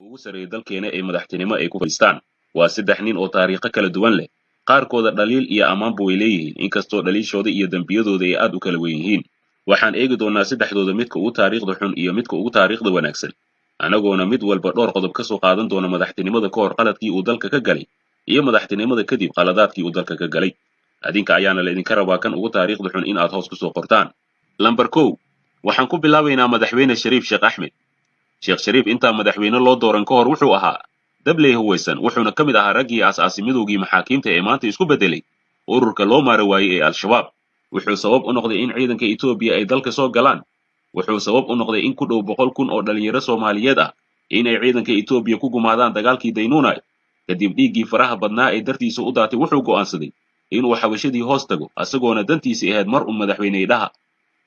Ugu sarreeya dalkeena ee madaxtinimo ay ku fadhiistaan waa saddex nin oo taariikho kala duwan leh. Qaarkooda dhaliil iyo ammaanba way leeyihiin, inkastoo dhaliishooda iyo dembiyadooda ay aad u kala weyn yihiin. Waxaan eegi doonnaa saddexdooda midka ugu taariikhda xun iyo midka ugu taariikhda wanaagsan, anagoona mid walba dhowr qodob ka soo qaadan doona madaxtinimada ka hor qaladkii uu dalka ka galay iyo madaxtinimada kadib qaladaadkii uu dalka ka galay. Adinka ayaana laydinka rabaa kan ugu taariikhda xun in aad hoos ku soo qortaan. Lambar 1, waxaan ku bilaabaynaa Madaxweyne Shariif Sheekh Axmed. Sheekh Shariif intaa madaxweyne loo dooran ka hor wuxuu ahaa dabley huwaysan, wuxuuna ka mid ahaa raggii aas-aasi midowgii maxaakiimta ee maanta isku beddelay ururka loo maara waayey ee Al-Shabaab. Wuxuu sabab u noqday in ciidanka Etoobiya ay dalka soo galaan. Wuxuu sabab u noqday in ku dhow 100,000 oo dhalinyaro Soomaaliyeed ah inay ciidanka Etoobiya ku gumaadaan dagaalkii Daynuunay. Kadib dhiiggii faraha badnaa ee dartiisa u daatay, wuxuu go'aansaday inuu xabashadii hoos tago, asagoona dantiisii ahayd mar un madaxweyneydhaha.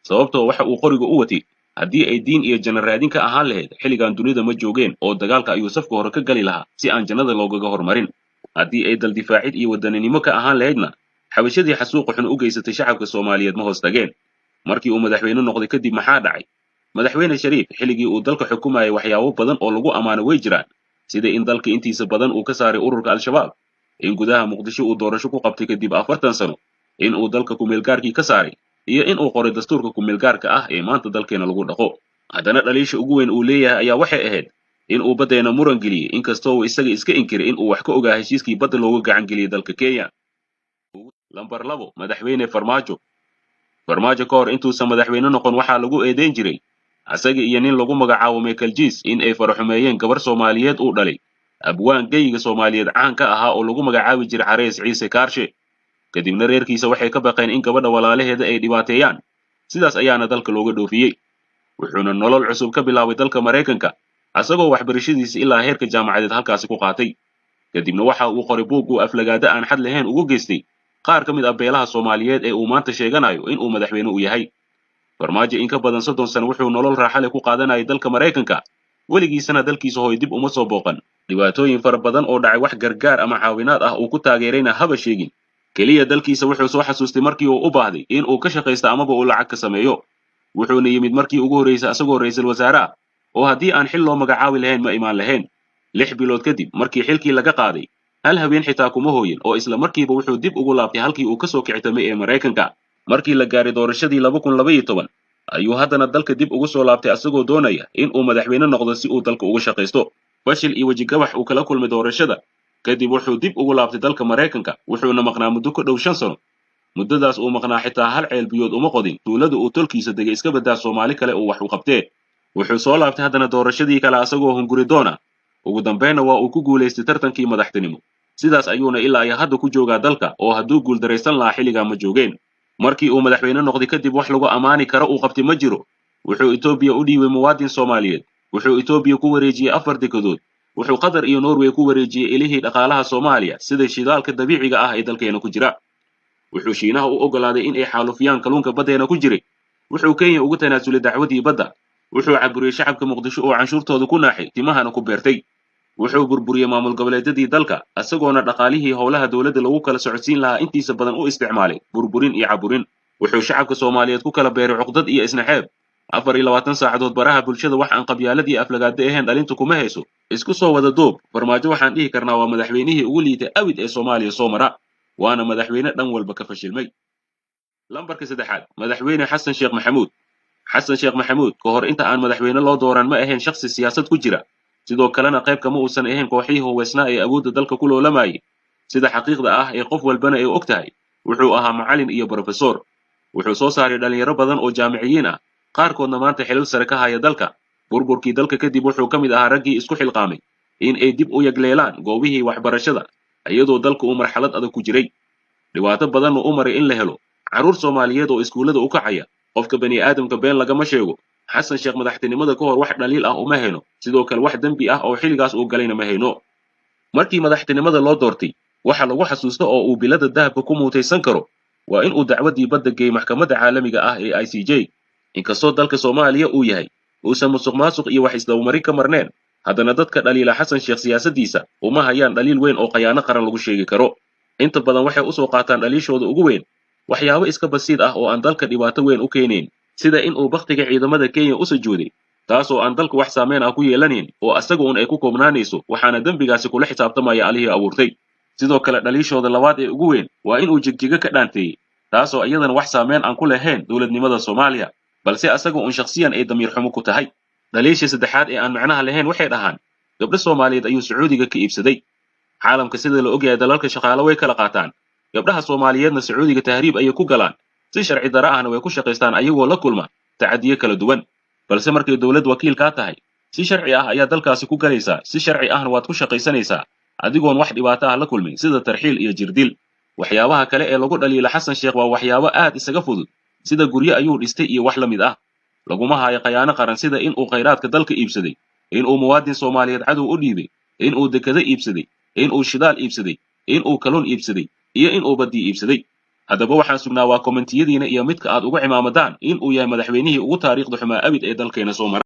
Sababtoo waxa uu qoriga u watay haddii ay diin iyo janno raadin ka ahaan lahayd, xilligan dunida ma joogeen oo dagaalka ayuu safka hore ka gali lahaa si aan jannada loogaga hormarin. Haddii ay daldifaacid iyo wadaninimo ka ahaan lahaydna, xabashadii xasuuqa xun u geysatay shacabka Soomaaliyeed ma hoos tageen. Markii uu madaxweyne noqday kadib maxaa dhacay? Madaxweyne Shariif xilligii uu dalka xukumayay waxyaabo badan oo lagu ammaano way jiraan, sida in dalka intiisa badan uu ka saaray ururka Al-Shabaab, in gudaha Muqdisho uu doorasho ku qabtay kadib 40 sano, in uu dalka kumeelgaarkii ka saaray, iyo in uu qoray dastuurka kumeelgaarka ah ee maanta dalkeena lagu dhaqo. Haddana dhaliisha ugu weyn uu leeyahay ayaa waxay ahayd in uu baddeena muran geliyey, inkastoo uu isaga iska inkiray in uu wax ka ogaa heshiiskii badda looga gacan geliyey dalka Kenya. Lambar 2, Madaxweyne Farmaajo. Farmaajo ka hor intuusan madaxweyne noqon waxaa lagu eedeyn jiray asaga iyo nin lagu magacaabo Michael Jiis in ay faraxumeeyeen gabar Soomaaliyeed uu dhalay abwaan geyiga Soomaaliyeed caan ka ahaa oo lagu magacaabi jiray Xarees Ciise Kaarshe. Kadibna reerkiisa waxay ka baqeen in gabadha walaalaheeda ay dhibaateeyaan, sidaas ayaana dalka looga dhoofiyey. Wuxuuna nolol cusub ka bilaabay dalka Maraykanka, asagoo waxbarashadiisa ilaa heerka jaamacadeed halkaasi ku qaatay. Kadibna waxa uu qoray buug uu aflagaado aan xad lahayn ugu geystay qaar ka mid ah beelaha Soomaaliyeed ee uu maanta sheeganayo in uu madaxweyne u yahay. Farmaajo in ka badan 30 sano wuxuu nolol raaxa leh ku qaadanayay dalka Maraykanka, weligiisana dalkiisa hooy dib uma soo booqan. Dhibaatooyin fara badan oo dhacay wax gargaar ama caawinaad ah uu ku taageerayna haba sheegin. Keliya dalkiisa wuxuu soo xasuustay markii uu u baahday in uu ka shaqaysto amaba uu lacag ka sameeyo. Wuxuuna yimid markii ugu horraysay asagoo ra'iisul wasaare ah, oo haddii aan xil loo magacaabi lahayn ma imaan lahayn. 6 bilood kadib markii xilkii laga qaaday, hal habeen xitaa kuma hooyin oo isla markiiba wuxuu dib ugu laabtay halkii uu ka soo kicitamay ee Maraykanka. Markii la gaaray doorashadii 2012 ayuu haddana dalka dib ugu soo laabtay, asagoo doonaya in uu madaxweyne noqdo si uu dalka uga shaqaysto. Fashil iyo wejigabax uu kala kulmay doorashada kadib, wuxuu dib ugu laabtay dalka Maraykanka, wuxuuna maqnaa muddo ku dhow 5 sano. Muddadaas uu maqnaa xitaa hal ceel biyood uma qodin tuulada uu tolkiisa degay, iska baddaa Soomaali kale uu wax u qabtee. Wuxuu soo laabtay haddana doorashadii kale asagoo hunguri doona. Ugu dambaynna waa uu ku guulaystay tartankii madaxtinimo, sidaas ayuuna ilaa iyo hadda ku joogaa dalka, oo hadduu guuldaraysan lahaa xilligaa ma joogeen. Markii uu madaxweyne noqday kadib wax lagu ammaani karo uu qabtay ma jiro. Wuxuu Etoobiya u dhiibay muwaadin Soomaaliyeed, wuxuu Etoobiya ku wareejiyey 4 dekedood, wuxuu Qatar iyo Norway ku wareejiyey ilihii dhaqaalaha Soomaaliya sida shidaalka dabiiciga ah ee dalkeena ku jira, wuxuu Shiinaha u oggolaaday in ay xaalufiyaan kalluunka baddeena ku jiray, wuxuu Kenya ugu tanaasulay dacwadii badda, wuxuu caburiyey shacabka Muqdisho oo canshuurtooda ku naaxay timahana ku beertay, wuxuu burburiyey maamul goboleedyadii dalka, isagoona dhaqaalihii howlaha dowladda lagu kala socodsiin lahaa intiisa badan u isticmaalay burburin iyo caburin. Wuxuu shacabka Soomaaliyeed ku kala beeray cuqdad iyo isnaxeeb. 24 saacadood baraha bulshada wax aan qabyaalad iyo aflagaado ahayn dhalintu kuma hayso. Isku soo wada duub, Farmaajo waxaan dhihi karnaa waa madaxweynihii ugu liitay awid ee Soomaaliya soo mara, waana madaxweyne dhan walba ka fashilmay. Lambarka saddexaad, Madaxweyne Xasan Sheekh Maxamuud. Xasan Sheekh Maxamuud ka hor inta aan madaxweyne loo dooran ma ahayn shakhsi siyaasad ku jira, sidoo kalena qayb kama uusan ahayn kooxihii huweysnaa ee awoodda dalka ku loolamayay. Sida xaqiiqda ah ee qof walbana ay og tahay, wuxuu ahaa macallin iyo brofesor. Wuxuu soo saaray dhalinyaro badan oo jaamiciyiin ah, qaarkoodna maanta xilal sare ka haya dalka. Burburkii dalka kadib wuxuu ka mid ahaa raggii isku xilqaamay in ay dib u yagleelaan goobihii waxbarashada, iyadoo dalka uu marxalad adag ku jiray, dhibaato badanna u maray in la helo carruur Soomaaliyeed oo iskuullada u kacaya. Qofka bani aadamka been lagama sheego. Xasan Sheekh madaxtinimada ka hor wax dhaliil ah uma hayno, sidoo kale wax dembi ah oo xilligaas uu galayna ma hayno. Markii madaxtinimada loo doortay, waxa lagu xasuusto oo uu bilada dahabka ku muutaysan karo waa in uu dacwaddii badda geeyey maxkamadda caalamiga ah ee ICJ. Inkastoo dalka Soomaaliya uu yahay uusan musuq maasuq iyo wax isdabamarin ka marneen, haddana dadka dhaliila Xasan Sheekh siyaasaddiisa uma hayaan dhaliil weyn oo khayaano qaran lagu sheegi karo. Inta badan waxay usoo qaataan dhaliishooda ugu weyn waxyaabo iska basiid ah oo aan dalka dhibaato weyn u keenayn, sida in uu bakhtiga ciidamada Kenya u sujuuday. Taasoo aan dalka wax saameyn ah ku yeelanayn oo asaga uun ay ku koobnaanayso, waxaana dembigaasi kula xisaabtamaya Allihii abuurtay. Sidoo kale dhaliishooda labaad ee ugu weyn waa inuu Jigjiga ka dhaanteeyey, taasoo iyadana wax saameyn aan ku lahayn dowladnimada Soomaaliya, balse asaga uun shakhsiyan ay damiir xumo ku tahay. Dhaliisha saddexaad ee aan macnaha lahayn waxay dhahaan gabdho Soomaaliyeed ayuu Sacuudiga ka iibsaday. Caalamka sida la ogyahay dalalka shaqaale way kala qaataan. Gabdhaha Soomaaliyeedna Sacuudiga tahriib ayay ku galaan, si sharci darro ahna way ku shaqaystaan ayagoo la kulma tacadiyo kala duwan. Balse markay dowlad wakiil kaa tahay, si sharci ah ayaa dalkaasi ku galaysaa, si sharci ahna waad ku shaqaysanaysaa adigoon wax dhibaato ah la kulmin sida tarxiil iyo jirdil. Waxyaabaha kale ee lagu dhaliilo Xasan Sheekh waa waxyaabo aad isaga fudud, sida guryo ayuu dhistay iyo wax la mid ah. Laguma hayo khayaano qaran sida in uu khayraadka dalka iibsaday, in uu muwaadin Soomaaliyeed cadow u dhiibay, in uu dekado iibsaday, in uu shidaal iibsaday, in uu kalluun iibsaday, iyo in uu badii iibsaday. Haddaba waxaan sugnaa waa kommentiyadiina iyo midka aad uga cimaamadaan in uu yahay madaxweynihii ugu taariikhda xumaa abid ee dalkeena soo mara.